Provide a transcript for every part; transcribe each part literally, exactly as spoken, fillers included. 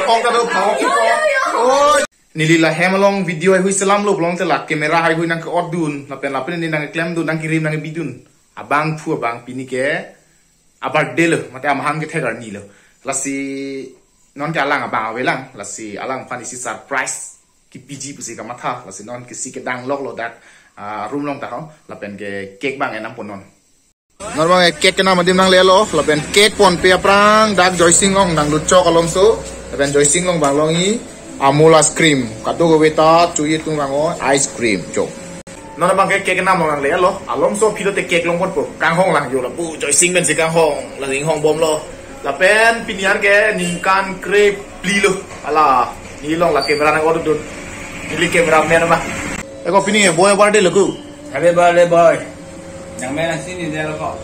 Ong ta do, phang ong. Oi. Neli la hem along video haihui selam lo pulote la camera haihui nangke-otdun, lapen lapen neli nangkeklemdun, nangkerim nangkebidun. Abangphu abang pini ke a-birthday lo, mate amahang kethek arni lo. Lasi non ke alang abang avelang, lasi alangphan isi surprise kepiji pusi kamatha, lasi non kisi kedang loklo dak, ah, room along ta ho, lapen ke cake abang enam pon non. Non abang ke cake kenam adim nanglelo, lapen cake ponpe aphrang dak Joysing along nanglut chok alomso, lapen Joysing along abang longji Amul ice cream, kadokave ta chuji atum vang-o ice cream, chok. Non abang ke cake kenam along nanglelo, alomso aphi lote cake longponpo, kanghong lang jo lapu Joysing pensi kanghong, la inghongbomlo. Lapen pini an ke ningkan krephli lo, hala, neli along la camera nang-otdun, neli cameraman abang. Eko pini ke boy birthday lo ko. Happy birthday, boy. Nangmen amen si ni delo ko.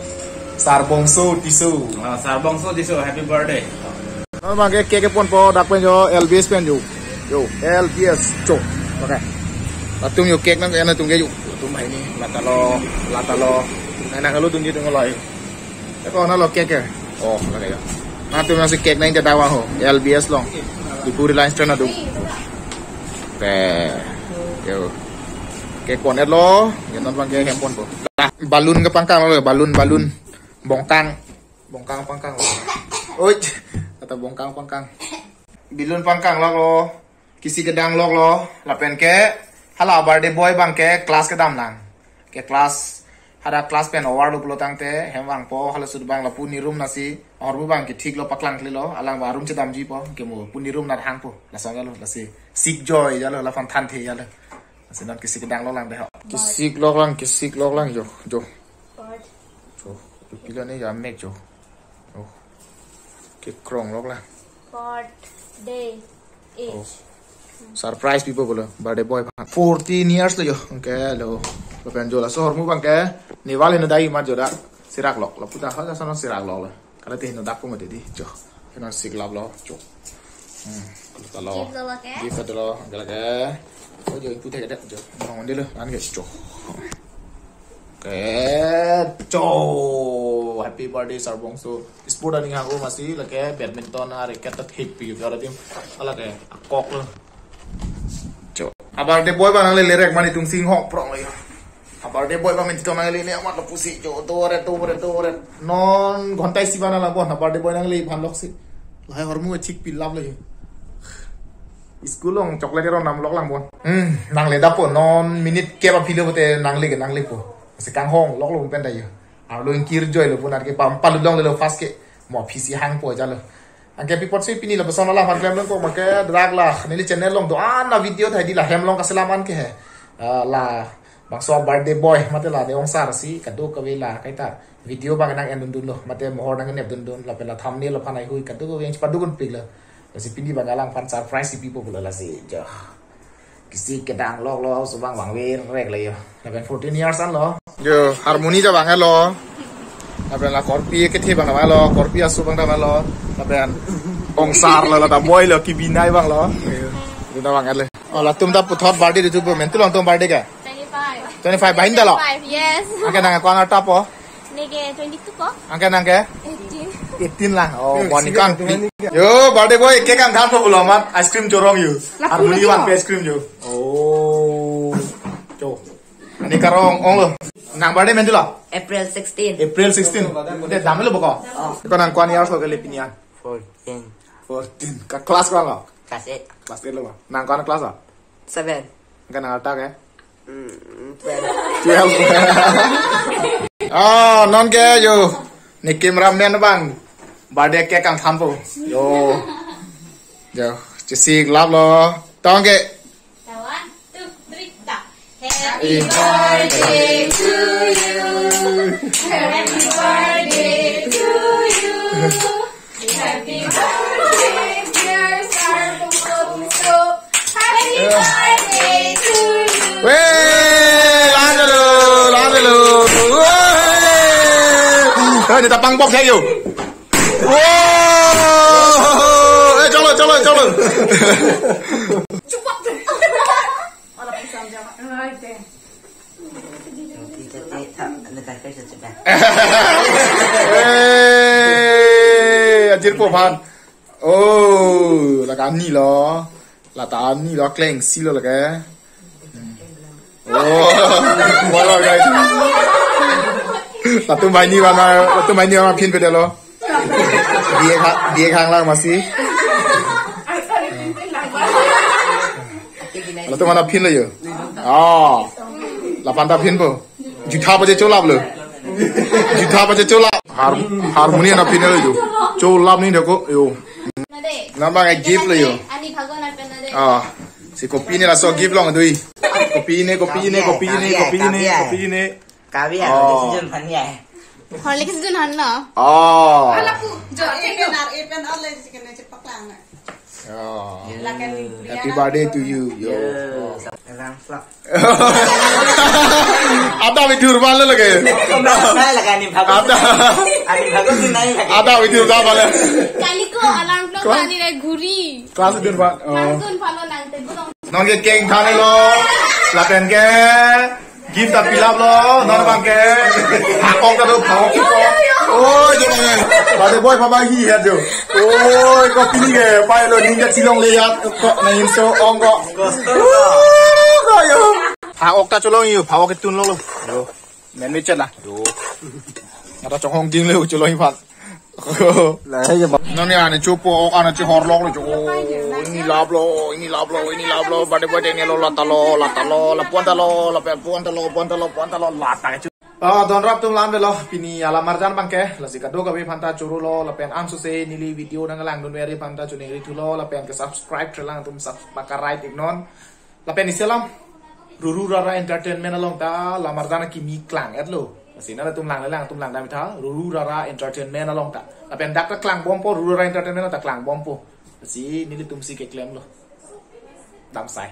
Sarbongso Tisso. Ah, Sarbongso Tisso, happy birthday. Non abang ke cake ponpo dak pen jo, L B S pen jo. Jo, L B S, chok. Okay. Latum jo cake nang ena tum ke jo. Latum banghini, la ta lo, la ta lo. Nang nang lo tum ji tum lo. Eko na lo cake ke. Oh, lake ya. Latum nangsi cake nang jada vang ho. L B S along. Diphu Reliance Trend adung. Te. Yo. Cake pon-etlo. Yo non abang ke hem ponpo. Balloon kepangkang lo, balloon, balloon. Bongkang. Bongkang pangkang lo. Oi. Kata bongkang pangkang. Balloon pangkang lo ko. Kisi kedang loklo, lapen ke hala birthday boy abang ke class kedam nang. Ke class, hadak class pen over lo pulotangte, hem vangpo, halaso abang lapu ne room nasi, ahormu abang ke thik lo paklang kle lo, alang abang room chedamjipo, ke mo pu ne room nat hangpo, lason jalo, lasi, sik joy jalo, laphan thanthe jalo. Lasi non kisi kedang loklang dei ho. Kisi lok lang, kisi lok lang jo, jo. Jo, pilo ne ya mek jo. Oh. Kekrong lok lang. Birthday. Oh. Surprise pipo pulo, birthday boy aphan. Fourteen years lo jo, anke lo. Lapen jo laso ahormu abang ke, ne vale no dai mat jo dak. Sirak lok, lapu ta ha ja sono sirak lok lo. Kala te no dak ko mati dei, jo. Kena sik lap lo, jo. Hmm, kala ta lo. Gift lo ke? Gift ta lo, kala ke. Oh, jo, ipu thek det, jo. Nong dei lo, an ke, jo. Ke, jo. Happy birthday, Sarbongso. Sport aning hang-o masi, lake badminton a-racket ta thek pi, kala tim, lake akok lo. Jo. A-birthday boy abang nangle lerek mani tung sing hok prong lo jo. A-birthday boy abang min tong nangle ne amat lo pusi jo, doret, doret, doret. Non ghonta isi abang nang labon, a-birthday boy nangle iphan loksi. Lahai ahormu chik pilap lo jo. School along chocolate ron nam lok lang bon. Hmm, nangle dapo non minute kep aphi lo pote nangle ke nanglepo. Si kanghong lok lo pen ta jo. Arlo ingkir joy lo pun arke pam palu dong lo fast ke. Mo aphi si hangpo jalo. Anke pi apotsi pini lapuson alangphan klemdun ko make drag la. Neli channel along do-an a-video thai dei la hem along kaselam an ke he. Ah, la bangso birthday boy mate la de ongsar si kadokave la kaita video abang nang-endundun lo. Mate mohor nang-nepdundun lapen la thumbnail aphan haihui kadokave nang chepadukdunpik lo. Lasi pini abang alangphan surprise si pipo pulo lasi jo. Kisi kedang lok lo, so abang vangverek lo jo. Lapen fourteen years an lo. Jo, harmony ta vang lo. Lapen la korpi kethe abang ta vang lo, korpi aso abang ta vang lo. Lapen ongsar lo, la ta boy lo, kebinai abang lo. Dun ta vang lo. Oh, latum ta puthot birthday dei tu bo, mentu along atum birthday ke? Twenty-five. Twenty-five, bahin ta lo? Twenty-five, yes. Anke nang ko-an arta po? Neke twenty-two ko? Anke nang ke? Eighteen. Eighteen lang. Oh, eh, bon sini kan. Yo, birthday boy, cake kangthanpo pulo amat, ice cream chorong jo. Lapu harmony lagi van ho. Pe ice cream jo. Oh. Jo. Ani karong ong lo. Nang birthday mentu lo? April sixteen. April sixteen. Dei dam lo boko. Oh. Ko nang ko-an years lo kali pini an? Fourteen. Fourteen. Ka class ko-an lo? Class eight. Class eight lo. Nang ko-an class lo? Seven. Anke nang arta ke? Mm, twelve. Twelve. Oh, non ke jo. Ne cameraman abang. Birthday cake kangthanpo. Jo. Jo, chesik lap lo. Tong ke. One, two, three, ta. Happy birthday to you. Happy birthday to you. Happy birthday, dear Sarbongso. Happy birthday to you. Weh, lang dolo, lang dolo. Weh. Eh, neta pangpok sayo. Wow. Eh, cholo, cholo, cholo. Eh, ajirpo aphan. Oh, la Ani lo. Lata ani lo, klengsi lo lake. Oh, wala guys. Latum banghini bana, latum banghini bana pin pedalo. Dia ha, dia hang lang masi. Latum mana pin lo yo. Ah. Lapan ta pin po. Jutha paje cholap lo. Jutha paje cholap. Har, harmonium na pin lo yo. Cholap ni deko yo. Nang bang gift lo yo. Ani bhago na pen na de. Ah. Si kopi ne laso gift long dui. Kopi ne, kopi ne, kopi ne, kopi ne, kopi ne. Kabi ya, Oh. Horlicks jun han ya. Horlicks jun han no. Oh. Ala pu, jo, Chicken chicken. R A pen all chicken na chepak lang na. Oh. Lakan ni Happy birthday to you, yo. Yo, sa-, lang flak. Ada video bal lagi. Nai lagi ani bhago. Ada. Ani bhago si nai lagi. Ada video bal. Kali ko alarm clock Kla- ani rai guri. Class dun ba. Oh. Langsung follow nang te gulong. Non ke keng thane lo. Lapen ke gift ta pilap lo. Non bang ke. Hakong ta do phawok kipo. Oh, jo bang. Bade boy pama hi ya jo. Oh, kopi ni ke. Pai lo ninja chilong le ya. Ko na inso ong ko. Gusto ko. Oh, ko yo. Phawok ta cholong yo. Phawok ke tun lo lo. Yo. Men me chet la. Yo. Ngata chonghong ding le cholong ipan. Lahai ya bang. Non ya ne chopo ok ana chihor lok lo cho. Oh, ini lap lo, ini lap lo, ini lap lo. Bade bade ne lo lata lo, lata lo, lapuan ta lo, lapuan ta lo, puan ta lo, puan ta lo, lata ke. Ah, don rap atum lam lo. Pini alam arjan bang ke. Lasi kado kave aphan ta choro lo, lapen anso se neli video nang langdun veri aphan ta choningri thu lo, lapen ke subscribe thelang atum subscribe karai tik non. Lapen isi alam, Ruru Rara Entertainment along ta lam arjan kimi klang et lo. Lasi nangtum lang lang atum lang dam tha, Ruru Rara Entertainment along ta. Lapen dak ta klang bompo, Ruru Rara Entertainment ta klang bompo. Lasi nelitum si keklem lo. Dam sai.